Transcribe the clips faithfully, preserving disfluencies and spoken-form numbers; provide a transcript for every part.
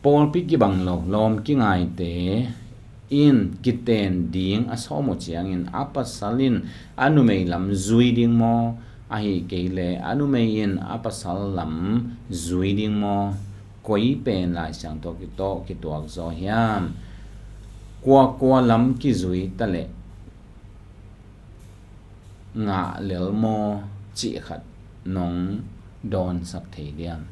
Pawlpi kibang lo, lawm kingaite in kiten ding a sawm uh ciangin a pasal in a numei lam zui ding maw, ahi kei leh a numei in a pasal lam zui ding maw, koi pen Lai Siangtho kitawh kituak zaw hiam? Kuakua lam kizui ta leh ngah lel maw cih khat nong dawnsak thei diam?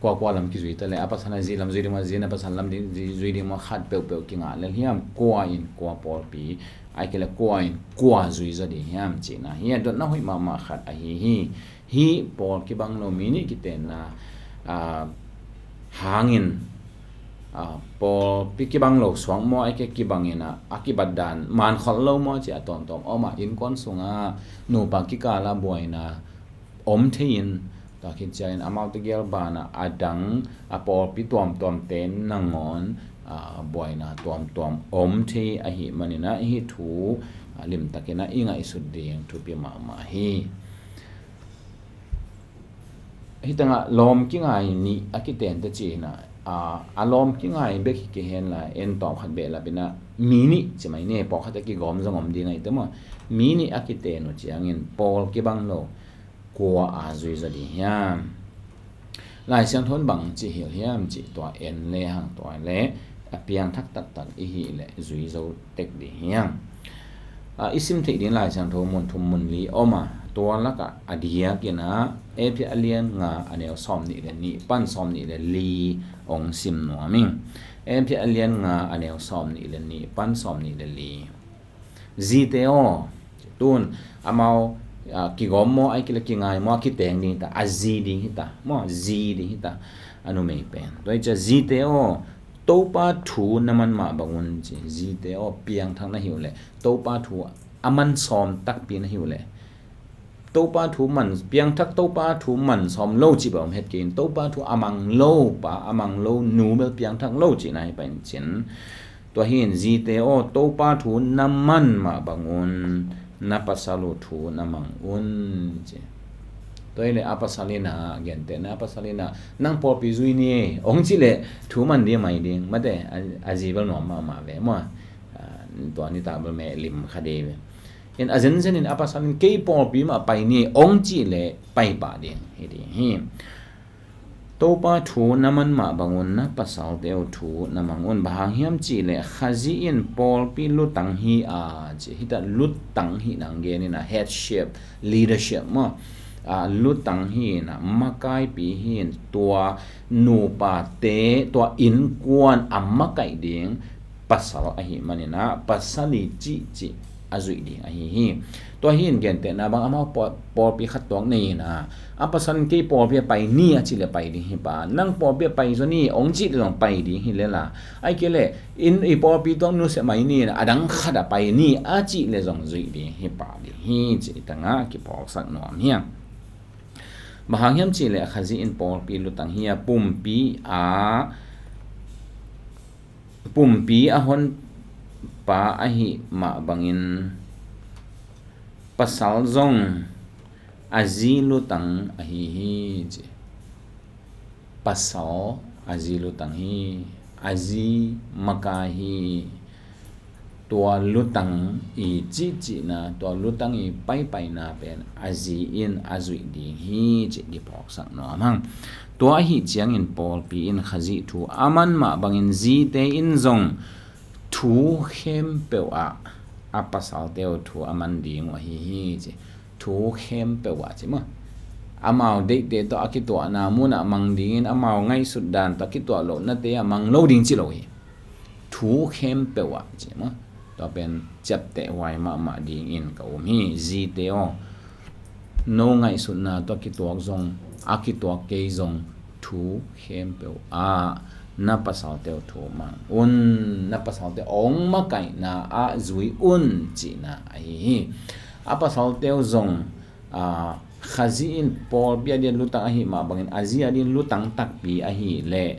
Kuakua lam kizui ta leh a pasal a zi lam zui ding maw, zi in a pasal lam ding, zi zui ding maw, khat peuhpeuh kingah lel hiam? Kua in kua pawlpi, ahih kei leh kua in kua zui zaw ding hiam cihna hi a, dotna hoih mahmah khat ahi hi. Hih pawl kibang lo, mi nih kitenna, aa, hangin, aa, pawlpi kibang lo suak maw, ahih kei leh kibang in a, a kibat dan man khol lo maw cih a tuamtuam om a, innkuan sungah nupa kikal ah buaina om thei in, tua khit ciangin amaute gel banah a dang, a pawlpi tuamtuamte nangawn, aa, buaina tuamtuam om thei ahih manin a, hih thu, aa, limtakin a i ngaihsut ding thupi mahmah hi. Hih tangah lawm kingai nih a kiten ta ci-in a, aa, a lawm kingai bek hi kei hen la, en tawm khat behlap in a, mi nih ci mai ni, pawlkhat a kigawm zong om ding ahi ta maw. Mi nih a kiten uh ciangin pawl kibang lo kua a zui zaw ding hiam? Lai Siangtho in bang ci hilh hiam cih tua en lehang, tua leh a piangthak taktak i hih leh zui zo tek ding hiam? A, i sim theih ding Lai Siangtho mun thum mun li om a, tua lakah a diakin a, Efesa a lian nga a neu sawm nih le nih pan sawm nih le li ong sim nuam ing. Efesa a lian nga a neu sawm nih le nih pan sawm nih le li. Zite aw, tun amau, a, kigawm maw, ahih kei leh kingai maw, a kiteng ding hi ta, a zi ding hi ta maw, zi ding hi ta, a numei pen. Tua hi ciah, zite aw, Topa thu na man mah bangun ci. Zite aw, piangthak na hi uh leh, Topa thu a man sawm takpi na hi uh leh, Topa thu man, piangthak Topa thu man sawm lo cih bang om het kei in, Topa thu a mang lo pa, a mang lo nu bel piangthak lo cihna hi pah in cin. Tua hi in, zite aw, Topa thu na man mah bangun na pasal uh thu na mang un ci. Tua hi leh a pasal in a, gentehna a pasal in a, nang pawlpi zui ni, ong cih leh thu man ding mai ding, mate, a, a zi bel nuam mahmah ve maw. A, tua nitak bel meh lim kha ding ve. In a zenzen in a pasal in kei pawlpi mah pai ni, ong cih leh pai pah ding hi ding hi. Topa thu na man mah bangun na pasalte uh thu na mang un. Bang hang hiam cih leh Khazih in pawlpi lutang hi a ci. Hita lutang hih nang gen in a, headship, leadership maw. A, lutang hi in a, makaipi hi in, tua nupate, tua innkuan a makaih ding pasal ahih manin a, pasal i cihcih a zuih ding ahi hi. Tua hi in gentehna bang amau paw-, pawlpi khat tuak nei in a, a pasal in kei pawlpi a pai ni a cih leh pai ding hi pah. Nang pawlpi a pai zaw ni ong cih leh zong pai ding hi lel a. Ahih kei leh in i pawlpi tuak nusia mai ni in a, a dang khat a pai ni a cih leh zong zuih ding hi pah ding hi cih tangah kiphawksak nuam hi a. Bang hang hiam cih leh Khazih in pawlpi lutang hi a, pumpi a, pumpi a honpa ahih mah bangin pasal zong a zi lutang ahi hi ci. Pasal a zi lutang hi, a zi makai hi. Tua lutang i cihcihna, tua lutang i paipaina pen a zi in a zuih ding hi cih kiphawksak nuam hang. Tua ahi ciangin pawlpi in Khazih thu a man mah bangin zite in zong thu khempeuh ah a pasalte uh thu a man ding uh ahi hi ci. Thu khempeuh ah ci maw. Amau deihte tawh a kituahna munah mang dingin amau ngaihsut dan tawh a kituah lohnate ah mang lo ding ci lo hi. Thu khempeuh ah ci maw. Tua pen ciapteh huai mahmah dingin ka um hi. Zite aw, no ngaihsutna tawh a kituak zong, a kituak kei zong, thu khempeuh ah na pasalte uh thu mang un, na pasalte ong makaihna ah zui un cihna ahi hi. A pasalte uh zong, a, Khazih in pawlpi a ding lutang ahih mah bangin a zi a ding lutang takpi ahih leh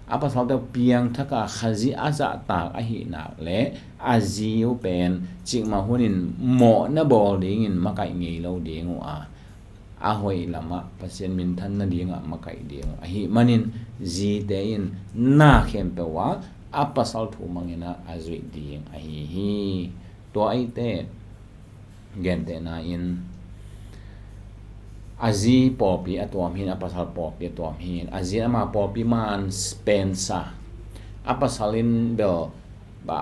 a pasalte uh piangthak a Khazih a zahtak ahih nak leh a zi uh pen cikmah hunin mawhna bawl dingin makaih ngei lo ding uh a, a hoih lamah Pasian minthan nadingah makaih ding uh ahih manin, zite in na khempeuh ah a pasal thu mangin ah a zuih ding ahi hi. Tua ahih teh, gentehna in, a zi pawlpi a tuam hi-in, a pasal pawlpi a tuam hi-in, a zi in ama pawlpi man pensa, a pasal in bel ba,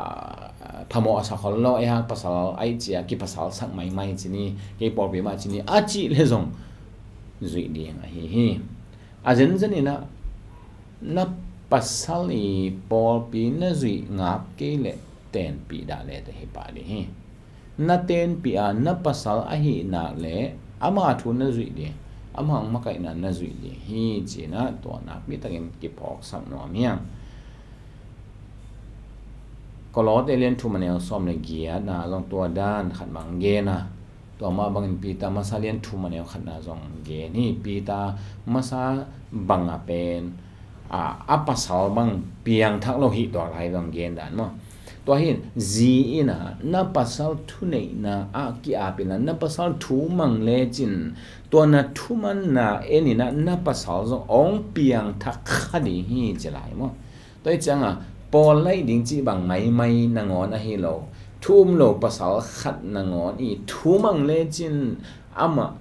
phamawh a sa khol lo, ei hang pasal aih cia kipasal sak maimai ci ni, kei pawlpi mah ci ni a cih le zong zuih ding ahi hi. A zenzen in ah na pasal i pawlpi na zuih ngap kei leh tenpih dah le te hi pah ding hi. Na tenpih a na pasal ahih nak leh ama thu na zuih ding, ama hong makaihna na zuih ding hi ci-in ah tua nakpi takin kiphawksak nuam hi hang. Kolose lian thum a neu sawm le giatna zong tua dan khat mah gen a, tua mah bangin Peter masa lian thum a neu khatna zong gen hi. Peter masa bang a pen a, a pasal bang piangthak lo hi, tua lai bang gen dan maw. Tua hi-in zi in ah na pasal thuneihna ah ki-ap in ah na pasal thu mang lecin, tua na thumanna en in ah na pasal zong hong piangthak kha ding hi ci lai maw. Tua hi ciangah pawl laih ding cih bang maimai nangawn ahi lo, thu um lo pasal khat nangawn i thu mang lecin amah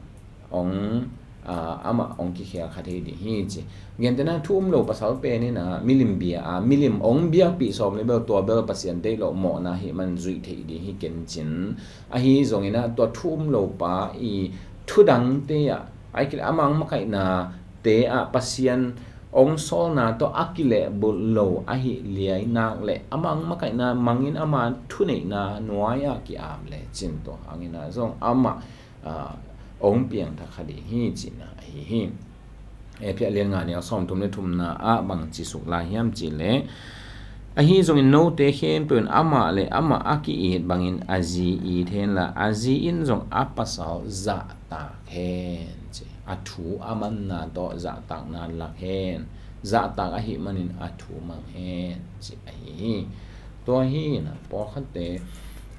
hong, aa, amah hong kikhel kha thei ding hi ci. Gentehna thu um lo pasal pen in ah milim bia a, milim hong biakpih sawm le bel, tua bel Pasian deih loh mawhna ahih man zuih theih ding hi ken cin. Ahi zongin ah tua thu um lo pa i thu dangte ah, ahih kei leh ama hong makaihna te ah Pasian hong sawlna tawh a kilehbulh lo ahih liai nak leh ama hong makaihna mangin ama thuneihna nuai ah ki-ap lecin, tua hangin ah zong amah, aa, hong piangthak kha ding hi cihna ahi hi. Efesa lian nga neu sawmthum le thumna ah bang ci suk lai hiam cih leh, ahi zongin note khempeuh in amah le amah a ki-it bangin a zi it hen la, a zi in zong a pasal zahtak hen ci. A thu a manna tawh zahtakna lak hen. Zahtak ahih manin a thu mang hen ci ahi hi. Tua hi-in ah pawlkhatte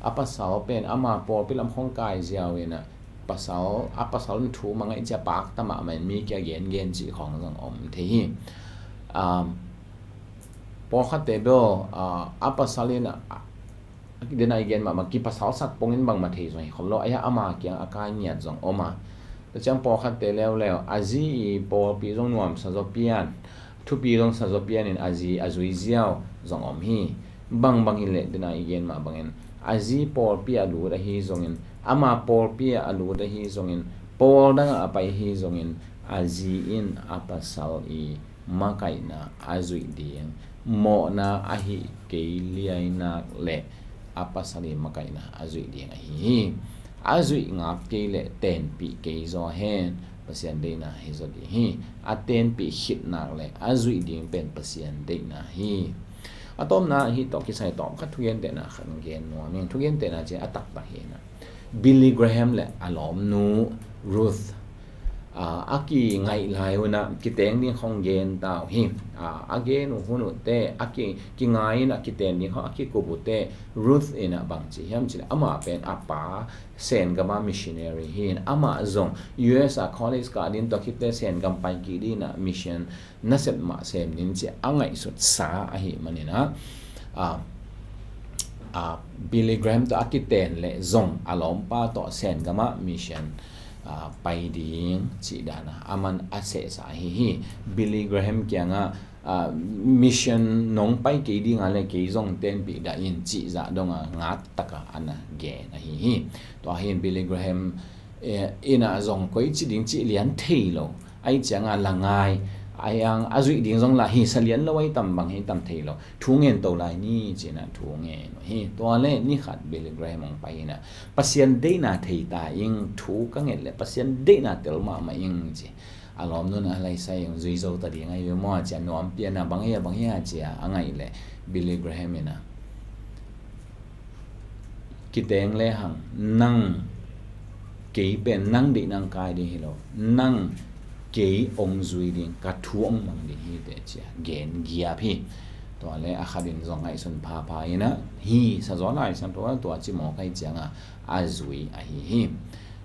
a pasal pen ama pawlpi lam khawng kai ziau in ah pasal, a pasal in thu mang a, i cia pakta mahmah in mi kia gengen cih khawng zong om thei hi. Um, pawlkhatte bel, uh, a pasal in, uh, den a i gen mahmah kipasal sak pongin bangmah thei zong hi khol lo, ahi a ama kiang a kai ngiat zong om a. Tua ciang pawlkhatte leuleu a zi i pawlpi zong nuamsa zaw pian, thupi zong sa zaw pianin a zi a zui ziau zong om hi. Bangbang hi leh den a i gen mah bangin a zi pawlpi ah a lut ahi zongin, ama pawlpi ah a lut ahi zongin, pawl dangah a pai ahi zongin, a zi in a pasal i makaihna a zuih ding, mawhna ahih kei liai nak leh a pasal i makaihna a zuih ding ahi hi. A zuih ngap kei leh tenpih kei zaw hen, Pasian deihna hi zaw ding hi. A tenpih khit nak leh a zuih ding pen Pasian deihna hi. A tawpna hi tawh kisai tawm khat thugentehna khat gen nuam ing. Thugentehna ci a taktak hi na. Billy Graham le a lawmnu Ruth, aa, a kingaih lai un ah kiteng ding khawng gen ta uh hi. Aa, a gen uh hun uh teh, a ki, kingai in a kiteng ding khawng a kikup uh teh, Ruth in ah bang ci hiam cih leh amah pen a pa Sengam a missionary hi-in, amah zong U S a college kah ding, tua khit teh Sengam pai kik ding in ah mission nasep mah sem ding ci a ngaihsutsa ahih manin ah, a, a, Billy Graham tawh a kiten leh zong a lawmpa tawh Sengam ah mission, a, pai ding cih dan a, aman a sehsa ahi hi. Billy Graham kiangah, a, mission nong pai kei ding a leh kei zong tenpih dah in cih zah dong a, ngaktaka a na gen ahi hi. Tua hi-in Billy Graham, eh, in ah zong koici ding cih lian thei lo. Ahih ciangah la ngai, a hiang a zuih ding zong lah hi, sa lian lo ahi tam, bang hi tam thei lo. Thu ngen to lai ni ci-in ah thu ngen uh hi. Tua leh ni khat Billy Graham hong pai in ah, Pasian deihna thei ta ing, thu ka nget leh Pasian deihna tel mahmah ing ci. A lawmnu in a lai sai ung, zui zo ta ding ahi ve maw ci a, nuam pian a, bang hi a, bang hi a ci a, a ngaih leh Billy Graham in ah, kiteng lehang nang, kei pen nang deih nang kai ding hi lo, nang kei hong zui ding, ka thu hong mang ding hi teh ci a gen giap hi. Tua leh a khat in zong ngaihsun phapha in ah, hi sa zaw lai siam tua, tua ci mawk ahih ciangah a zui ahi hi.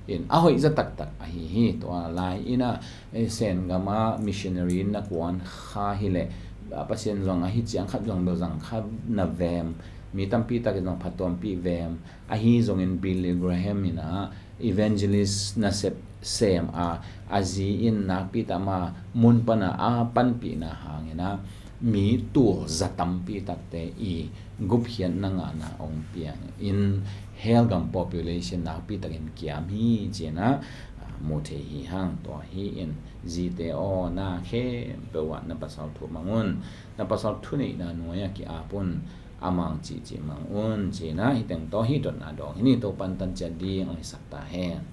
in a hoih za taktak ahi hi. Tua lai in a, eh, Sen gam a missionary in na kuan kha hileh, ah, Pasian zong ahi ciang khat zong bel zang kha na vem, mi tampi takin zong phattuampih vem, ahi zongin Billy Graham in a evangelist nasep sem a, a zi in nakpi tak ma mun pana a panpihna hangin a mi tul za tampi takte i gupkhiatna ngahna ong piang in, hell gam population nakpi takin kiam hi ci-in a, ah, mu thei hi hang. Tua hi in, zite aw, na khempeuh ah na pasal thu mang un, na pasal thuneihna nuai-ah ki-ap un, amang cihcih mang un ci-in a, hih teng tawh hih dotna dawng hi ni. Topa'n tan ciat ding ong hisak ta hen.